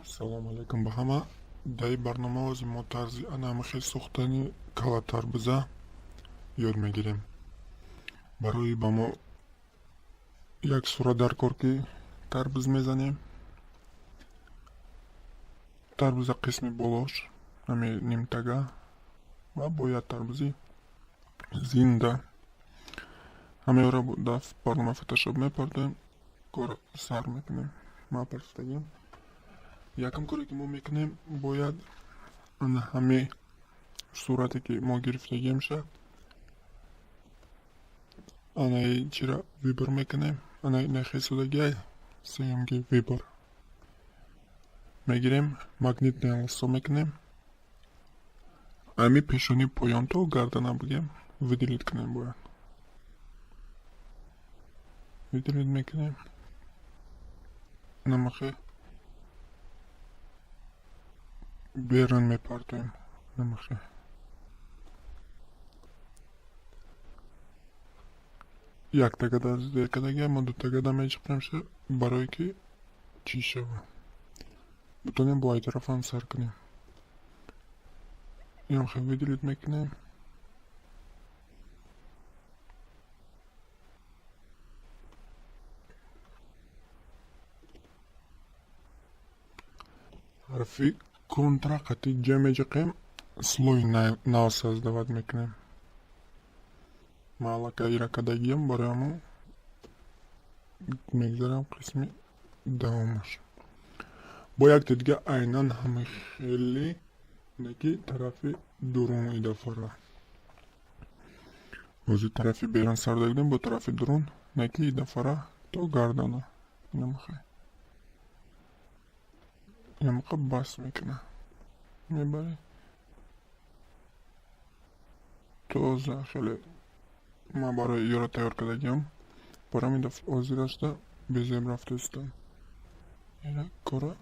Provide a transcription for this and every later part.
Салом алейкум ба ҳама. Дар ин барнома ҳозир мо тарзи анамихел сохтани кала тарбуза ёд мегирем. Барои ба мо як сурат даркор, ки тарбуз мезанем. Тарбуза қисми болош, ҳами нимтага, ва бояд тарбузи зинда. Ҳамаёро дар барномаи Фотошоп мепартоем, кор сар мекунем. Ман партофтагиам. Якум коре, ки мо мекунем, бояд ана ҳами сурате, ки мо гирифтагиемша, анаи чира выбор мекунем. Ана нахесудагиай сеюмги выбор мегирем, магнитное лассо мекунем, ами пешони поён то гардана бигем, выделить кунем. Бояд выделить мекунем, намахе берун мепартоем, намахе яктагада зеркадаги, мо дутагада мечиқемша, барое ки чӣ шава, бутонем, бо ай тарафам сар кунем. Инамхе выделить мекунем, ҳарфи Ctrl қати J меҷиқем, слой нав создавать мекунем. Ман аллакай ира кардагиам, барои ҳамон мегзарам қисми давомаш. Бо якте дига айнан ҳама хеле, неки тарафи дурун. Идафара ҳозир тарафи берун сар дагидем, бо тарафи дурун, неки идафара то гардана. Инамахе инамақа бас мекуна, мебарӣ тоза. Хеле ман барои ёро тайёр кардагиам, барои ҳамин ҳозирашда безеб рафтаистам. Ина кора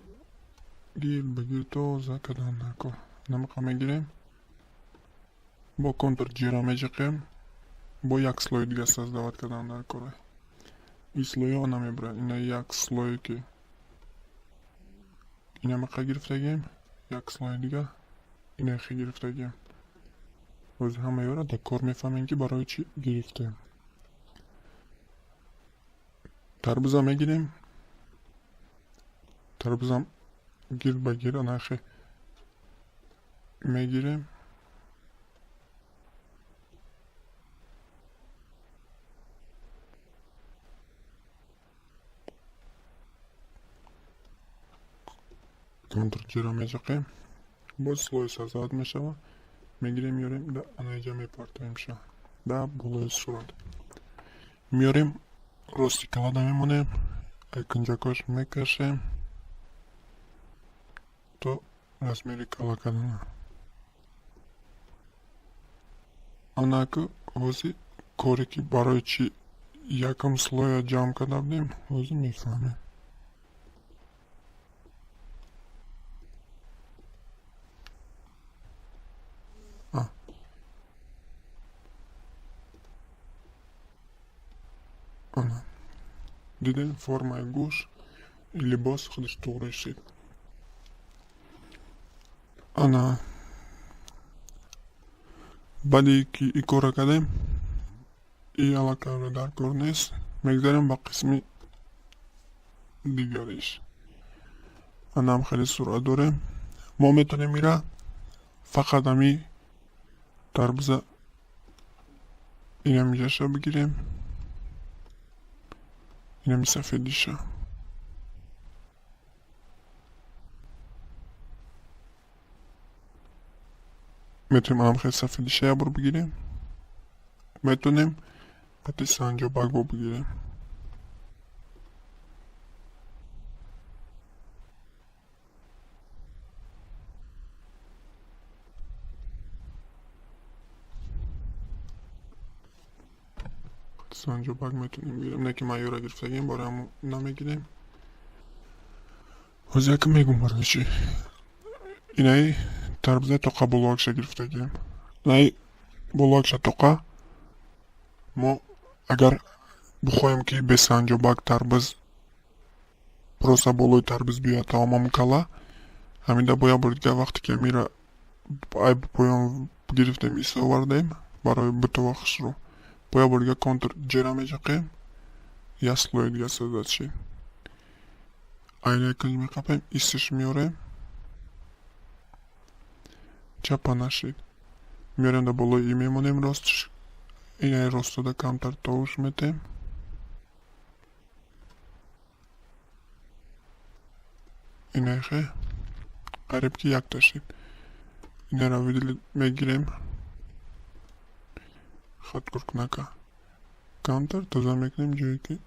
гир ба гир тоза кардан дар кор. Инамақа мегирем, бо Ctrl J ро меҷиқем, бо як слой дига создавать кардан дар кора. Ин слойҳо намебурад. Ина як слое, ки инамақа гирифтагием, як слои дига инахе гирифтагием. Ҳозир ҳамаёро дар кор мефаҳмем, ки барои чӣ гирифтем. Тарбуза мегирем, тарбузам гир ба гир анахе мегирем, Ctrl J ро меҷиқем, боз слой создавать мешавад. Мегирем, меорем, да анаиҷа мепартоемша, да болои сурат меорем, рости калада мемонем, кунҷакош мекашем то размери кала кардана. Анаку ҳозир коре, ки барои чӣ якум слоя ҷамъ карда будем, ҳозир мефаҳмем. Ана дидем, формаи гӯш, либос худаш туғри шид. Ана баъде ки и корро кардем, и аллакайро дар кор нест, мегзарем ба қисми дигариш. Анам хеле суръат дорем. Мо метавонем ира фақат ҳами тарбуза инамиҷаша бигирем, инами сафедиша. Метавонем анам хеле сафедиша як бор бигирем, метавонем қати санҷобак бо бигирем. Санҷобак метавонем бигирем, не ки ман ёра гирифтагием, барои ҳамон намегирем. Ҳозир якм мегӯм барои чӣ. Инаи тарбуза тоқа болоакша гирифтагием. Инаи болоакша тоқа мо агар бихоҳем, ки бе санҷобак тарбуз просто болои тарбуз биёяд, тамомам кала. Ҳаминда бо як бори дигар, вақте ки амира ай поён гирифтем, иса овардем барои бутова хушрӯ, бо як бори дигар Ctrl J-ра меҷақем, як слои дига создать шид. Айнаи кунҷ меқапем, исиш меорем, чапа нашид. Меорем, дар болои и мемонем, ростш, инаи ростода камтар товуш метем. Инаихе қариб ки якта шид. Инара выделить мегирем, хаткуркунака камтар тоза мекунем, ҷое ки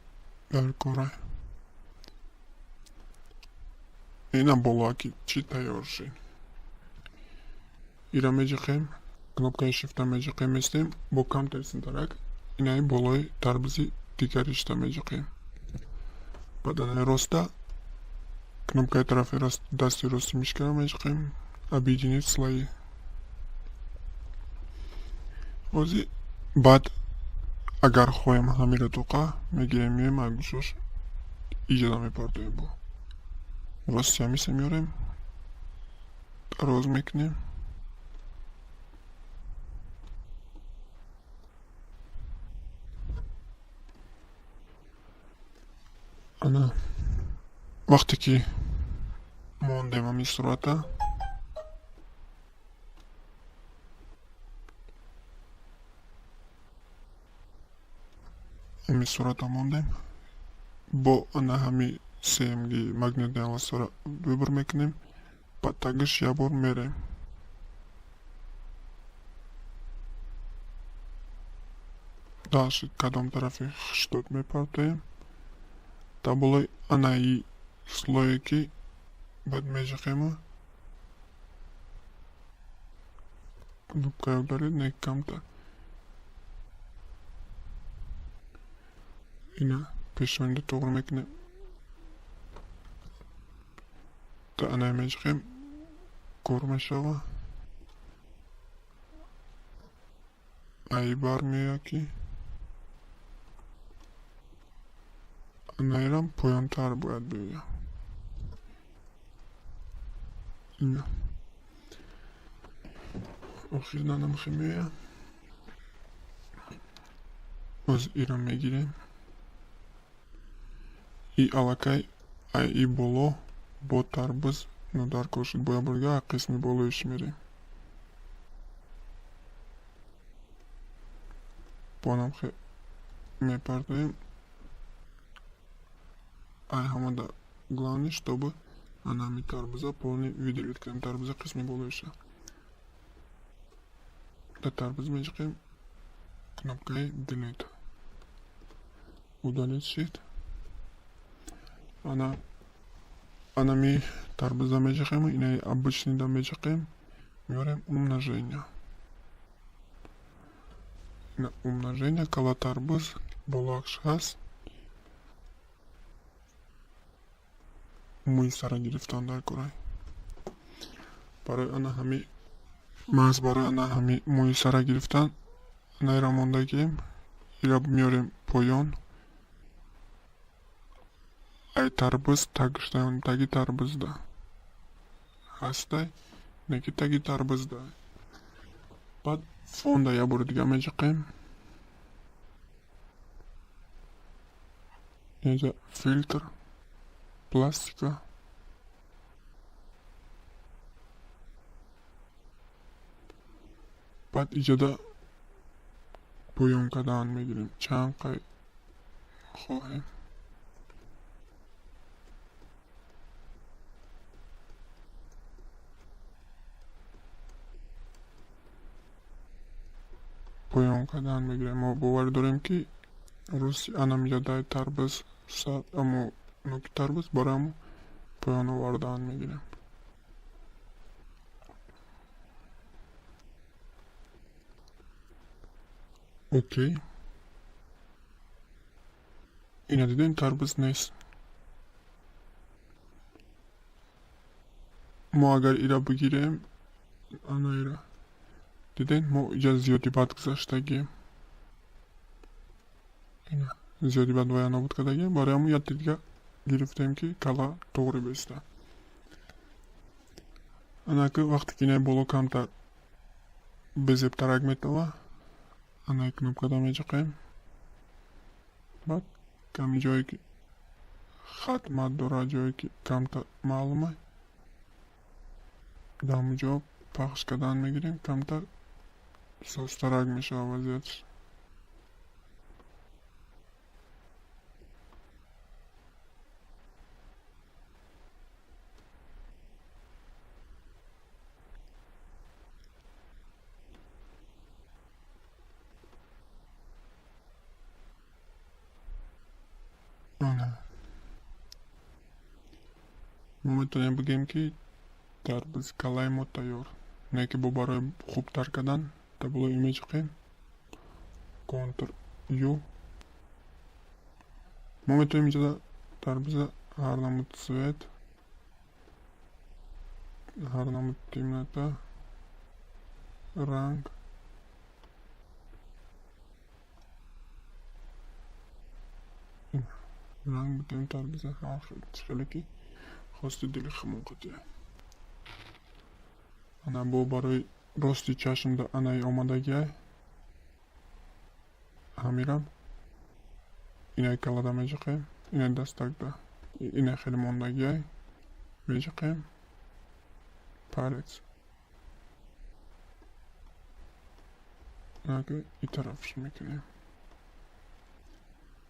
дар кора. Ина болоаки чӣ тайёр шид. Ира меҷиқем, кнопкаи шифта меҷиқем, местем бо камтар синтарак, инаи болои тарбизи дигаришта меҷиқем. Баъд анаи роста кнопкаи тарафи рост, дасти рости мишкара меҷиқем, объединить слои. Ҳозир баъд агар хоҳем, ҳамира тоқа мегирем, меоем, гӯшош иҷода мепартоем, бо рости ҳамиса меорем, дароз мекунем. Ана вақте ки мондем ҳамин сурата, ҳамин сурата мондем, бо ана ҳами сеюмги магнитная лассора выбор мекунем, ба тагиш як бор мерем. Дальше кадом тарафи хиштод мепартоем, дар болои анаи слое ки баъд меҷиқему, кнопкаи удалить, не, камтар ина пешонида тоғри мекунем, та анаи меҷиқем, кор мешава. Ай бармеояд ки анаирам поёнтар бояд биёяд. Ина охир нанамхе меояд. Боз ира мегирем, и аллакай ай и боло бо тарбуз нодаркор шуд. Бо як бор дигар қисми болоиш мерем, бо намхе мепартоем. Ай ҳамада главное, чтобы анами тарбуза полный выделить кунем, тарбуза қисми болоиша. Дар тарбуз меҷиқем, кнопкаи delete, удалить шид. Ана анами тарбуза меҷиқем, инаи обычныйда меҷиқем, меорем, умножение. Ина умножение, кала тарбуз болоакш ҳаст. Мӯи сара гирифтан дар кора барои ана ҳами, маҳз барои ана ҳами мӯи сара гирифтан анаира мондагием. Ира меорем поён, ай тарбуз тагишта, таги тарбузда ҳастай, неки таги тарбузда. Баъд фонда як бори дига меҷиқем, инҷа фильтр, пластика. Баъд иҷода поён кардан мегирем, чанд қай хоҳем. Поён кардан мегирем. Мо боварӣ дорем, ки рости анамиҷадаи тарбуз сар, амо нуки тарбуз, барои ҳамо поён овардан мегирем. Окей, ина дидем, тарбуз нест. Мо агар ира бигирем, ана ира дидем, мо иҷа зиёди бад гузаштагием, ина зиёди бад вая нобуд кардагием. Барои ҳамон як дига гирифтем, ки кала тоғри беста. Анаки вақте ки инаи боло камтар безебтарак метава, анаи кнопкада меҷиқем. Баъд ками ҷое ки хат мат дорад, ҷое ки камтар маълума, дар ҳамон ҷо пахш кардан мегирем, камтар созтарак мешавад вазъияташ. Мо метавонем бигӯем, ки тарбузи калаи мо тайёр. Не ки бо барои хубтар кардан дар болои меҷиқем. Ctrl U. Мо метавонем инҷода тарбуза ҳар намуд цвет, ҳар намуд темнота, ранг, ранг битавонем тарбуза ҳар чӣ хеле ки хости дили худмон қатъия. Ана бо барои рости чашмда анаи омадагиай ҳамирам инаи калада меҷиқем, инаи дастакда инаи хеле мондагиай меҷиқем, палец анаки и тарафш мекунем.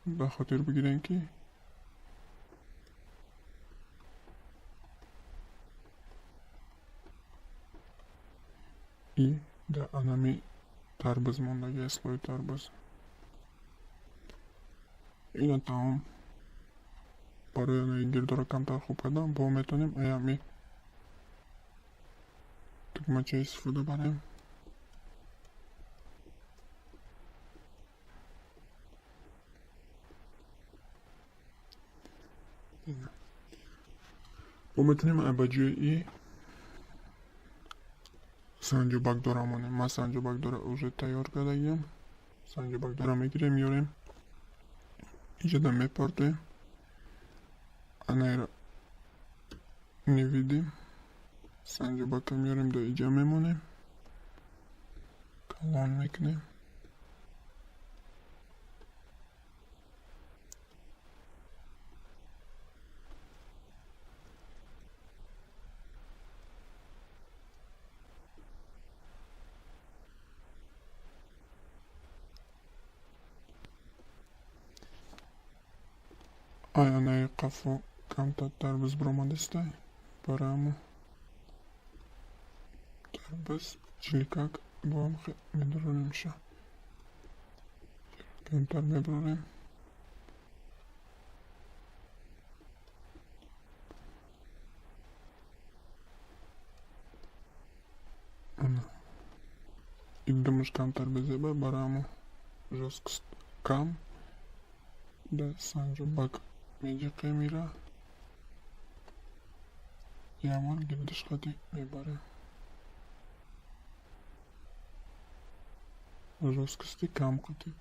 Ба хотир бигирем, ки и да анами тарбуз мондагиай, слои тарбуз. Ина тамом. Барои анаи гирдора камтар хуб кардан бо метавонем аями тугмача истифода барем. Бо метавонем ба ҷои и санҷобакдора монем. Ман санҷобакдора уже тайёр кардагиам. Санҷобакдора мегирем, меорем, иҷода мепартоем. Анаира невидим. Санҷобака меорем, дар иҷа мемонем, калон мекунем. Ай анаи қафо камтар тарбуз баромадастай, барои тарбуз жиликак боам медаронимша, камтар мебарорем. Иддамаш камтар безеба, барои жёсткость кам да санҷобак меҷиқем, ира ямон гирдиш қати мебарем. Жёсткости кам қати.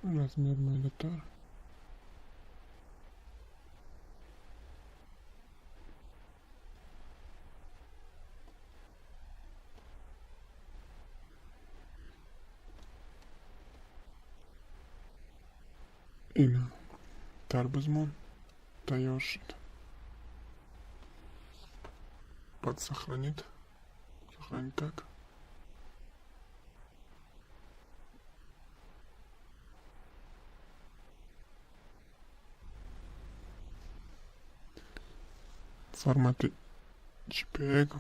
Размер майдатар. Ина тарбузмон тайёр шуд. Под сохранить. Сохранить как? Формате JPEG.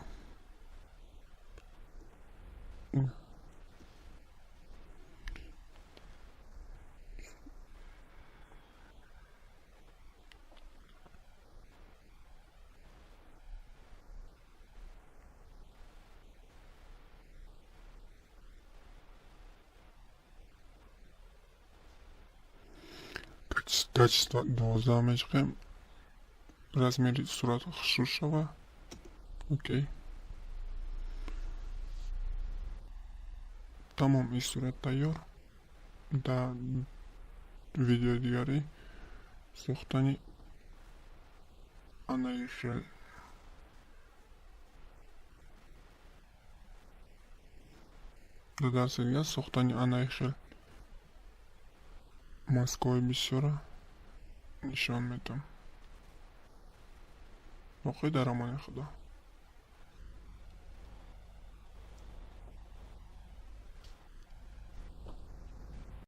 Качество 12 мечиқем. Размери сурат хушрӯ шава. Окей. Тамом, ин сурат тайёр. Да Видеои дигарӣ сохтани анаи хел дар дарси дигар сохтани анаи хел маскаҳои бисёрро нишон медиҳам. Боқӣ дар амони Худо.